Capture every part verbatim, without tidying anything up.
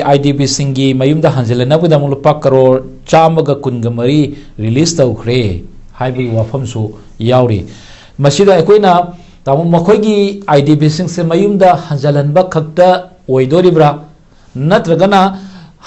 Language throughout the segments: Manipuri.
ꯑꯥꯏ ꯗꯤ ꯕꯤꯁꯤꯡꯒꯤ ꯃꯌꯨꯝꯗ ꯍꯟꯖꯤꯜꯂꯛꯅꯕꯒꯤꯗꯃꯛ ꯂꯨꯄꯥ ꯀꯔꯣꯔ ꯆꯥꯝꯃꯒ ꯀꯨꯟꯒ ꯃꯔꯤ ꯔꯤꯂꯤꯁ ꯇꯧꯈ꯭ꯔꯦ ꯍꯥꯏꯕꯒꯤ ꯋꯥꯐꯝꯁꯨ ꯌꯥꯎꯔꯤ꯫ ꯃꯁꯤꯗ ꯑꯩꯈꯣꯏꯅ, ꯇꯥꯃꯣ, ꯃꯈꯣꯏꯒꯤ ꯑꯥꯏ ꯗꯤ ꯕꯤꯁꯤꯡꯁꯦ ꯃꯌꯨꯝꯗ ꯍꯟꯖꯤꯜꯍꯟꯕ ꯈꯛꯇ ꯑꯣꯏꯗꯣꯔꯤꯕ꯭ꯔꯥ, ꯅꯠꯇ꯭ꯔꯒꯅ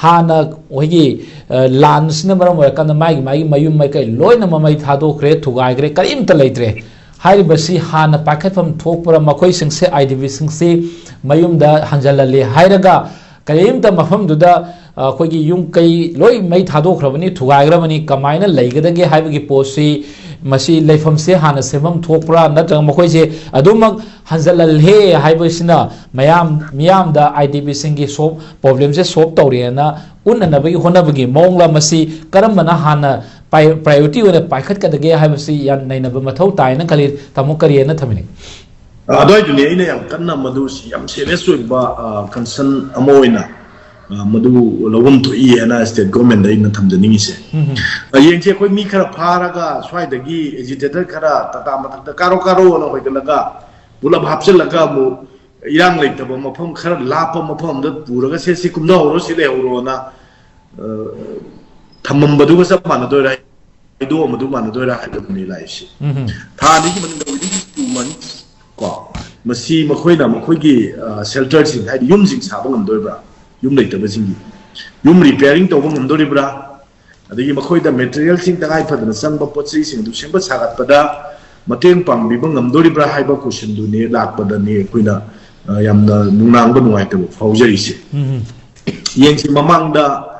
ꯍꯥꯟꯅ ꯑꯩꯈꯣꯏꯒꯤ, ꯑ, ꯂꯥꯟꯁꯤꯅ ꯃꯔꯝ ꯑꯣꯏꯔꯀꯥꯟꯗ ꯃꯥꯒꯤ ꯃꯥꯒꯤ ꯃꯌꯨꯝ ꯃꯀꯩ ꯂꯣꯏꯅ ꯃꯃꯩ ꯊꯥꯗꯣꯛꯈ꯭ꯔꯦ, ꯊꯨꯒꯥꯏꯈ꯭ꯔꯦ, ꯀꯔꯤꯝꯇ ꯂꯩꯇ꯭ꯔꯦ꯫ ꯍꯥꯏꯔꯤꯕꯁꯤ ꯍꯥꯟꯅ ꯄꯥꯏꯈꯠꯐꯝ ꯊꯣꯛꯄ꯭ꯔꯥ, ꯃꯈꯣꯏꯁꯤꯡꯁꯦ, ꯑꯥꯏ ꯗꯤ ꯕꯤꯁꯤꯡꯁꯤ ꯃꯌꯨꯝꯗ ꯍꯟꯖꯤꯜꯍꯜꯂꯦ ꯍꯥꯏꯔꯒ ꯀꯔꯤꯝꯇ ꯃꯐꯝꯗꯨꯗ, ꯑ, ꯑꯩꯈꯣꯏꯒꯤ ꯌꯨꯝ ꯀꯩ ꯂꯣꯏ ꯃꯩ ꯊꯥꯗꯣꯛꯈ꯭ꯔꯕꯅꯤ, ꯊꯨꯒꯥꯏꯈ꯭ꯔꯕꯅꯤ, ꯀꯃꯥꯏꯅ ꯂꯩꯒꯗꯒꯦ ꯍꯥꯏꯕꯒꯤ ꯄꯣꯠꯁꯤ, ꯃꯁꯤ ꯂꯩꯐꯝꯁꯦ ꯍꯥꯟꯅ ꯁꯦꯝꯐꯝ ꯊꯣꯛꯄ꯭ꯔꯥ, ꯅꯠꯇ꯭ꯔꯒ ꯃꯈꯣꯏꯁꯦ ꯑꯗꯨꯃꯛ ꯍꯟꯖꯤꯜꯍꯜꯂꯦ ꯍꯥꯏꯕꯁꯤꯅ ꯃꯌꯥꯝ, ꯃꯤꯌꯥꯝꯗ ꯑꯥꯏ ꯗꯤ ꯕꯤꯁꯤꯡꯒꯤ ꯁꯣꯞ ꯄ꯭ꯔꯣꯕ꯭ꯂꯦꯝꯁꯦ ꯁꯣꯜꯕ ꯇꯧꯔꯦꯅ ꯎꯠꯅꯅꯕꯒꯤ ꯍꯣꯠꯅꯕꯒꯤ ꯃꯑꯣꯡꯂ, ꯃꯁꯤ ꯀꯔꯝꯕꯅ ꯍꯥꯟꯅ ꯄ꯭ꯔꯥꯏ-, ꯄ꯭ꯔꯥꯏꯌꯣꯔꯤꯇꯤ ꯑꯣꯏꯅ ꯄꯥꯏꯈꯠꯀꯗꯒꯦ ꯍꯥꯏꯕꯁꯤ ꯌꯥꯝ ꯅꯩꯅꯕ ꯃꯊꯧ ꯇꯥꯏꯅ ꯈꯜꯂꯤ꯫ ꯇꯥꯃꯣ, ꯀꯔꯤ ꯍꯥꯏꯅ ꯊꯝꯕꯤꯅꯤꯡꯉꯤ? ꯑ, ꯑꯗꯨꯋꯥꯏꯗꯨꯅꯦ ꯑꯩꯅ ꯌꯥꯝ ꯀꯟꯅ ꯃꯗꯨꯁꯤ ꯌꯥꯝ ꯁꯦꯔꯤꯌꯁ ꯑꯣꯏꯕ, ꯑ, ꯀꯟꯁꯔꯟ ꯑꯃ ꯑꯣꯏꯅ, ꯑ, ꯃꯗꯨ ꯂꯧꯐꯝ ꯊꯣꯛꯏ ꯍꯥꯏꯅ ꯁ꯭ꯇꯦꯠ ꯒꯣꯔꯃꯦꯟꯗ ꯑꯩꯅ ꯊꯝꯖꯅꯤꯡꯉꯤꯁꯦ꯫ ꯎꯝ ꯍꯝ꯫ ꯍꯌꯦꯡꯁꯦ ꯑꯩꯈꯣꯏ ꯃꯤ ꯈꯔ ꯐꯥꯔꯒ ꯁ꯭ꯋꯥꯏꯗꯒꯤ ꯑꯦꯖꯤꯇꯦꯇꯔ ꯈꯔ ꯇꯥꯇꯥ ꯃꯊꯛꯇ ꯀꯥꯔꯣ ꯀꯥꯔꯣꯅ ꯍꯣꯏꯒꯠꯂꯒ ꯄꯨꯂꯞ ꯍꯥꯞꯆꯤꯜꯂꯒ ꯑꯃꯨꯛ ꯏꯔꯥꯡ ꯂꯩꯇꯕ ꯃꯐꯝ ꯈꯔ ꯂꯥꯞꯄ ꯃꯐꯝ ꯑꯃꯗ ꯄꯨꯔꯒ ꯁꯦ ꯁꯤ ꯀꯨꯝꯊꯍꯧꯔꯣ, ꯁꯤ ꯂꯩꯍꯧꯔꯣꯅ, ꯑ, ꯊꯝꯃꯝꯕꯗꯨꯒ ꯆꯞ ꯃꯥꯟꯅꯗꯣꯏꯔꯥ? ꯍꯥꯏꯗꯣꯛꯑꯝꯕꯗꯨ ꯃꯥꯟꯅꯗꯣꯏꯔꯥ ꯍꯥꯏꯕꯗꯨꯅꯤ ꯂꯥꯛꯏꯁꯤ꯫ ꯎꯝ ꯍꯝ꯫ ꯊꯥ ꯑꯅꯤꯒꯤ ꯃꯅꯨꯡꯗ, within two months ꯀꯣ, ꯃꯁꯤ ꯃꯈꯣꯏꯅ ꯃꯈꯣꯏꯒꯤ, ꯑ, ꯁꯦꯜꯇꯔꯁꯤꯡ, ꯍꯥꯏꯗꯤ ꯌꯨꯝꯁꯤꯡ ꯁꯥꯕ ꯉꯝꯗꯣꯔꯤꯕ꯭ꯔꯥ, ꯌꯨꯝ ꯂꯩꯇꯕꯁꯤꯡꯒꯤ ꯌꯨꯝ ꯔꯤꯄꯤꯌꯥꯔꯤꯡ ꯇꯧꯕ ꯉꯝꯗꯣꯔꯤꯕ꯭ꯔꯥ, ꯑꯗꯒꯤ ꯃꯈꯣꯏꯗ ꯃꯦꯇꯔꯤꯌꯦꯜꯁꯤꯡ, ꯇꯉꯥꯏ ꯐꯗꯅ ꯆꯪꯕ ꯄꯣꯠ ꯆꯩꯁꯤꯡ ꯑꯗꯨ ꯁꯦꯝꯒꯠ ꯁꯥꯒꯠꯄꯗ ꯃꯇꯦꯡ ꯄꯥꯡꯕꯤꯕ ꯉꯝꯗꯣꯔꯤꯕ꯭ꯔꯥ ꯍꯥꯏꯕ ꯀꯣꯏꯁꯟꯗꯨꯅꯤ ꯂꯥꯛꯄꯗꯅꯤ ꯑꯩꯈꯣꯏꯅ, ꯑ, ꯌꯥꯝꯅ ꯅꯨꯡꯅꯥꯡꯕ ꯅꯨꯡꯉꯥꯏꯇꯕ ꯐꯥꯎꯖꯔꯤꯁꯦ꯫ ꯎꯝ ꯍꯝ꯫ ꯌꯦꯡꯁꯤ, ꯃꯃꯥꯡꯗ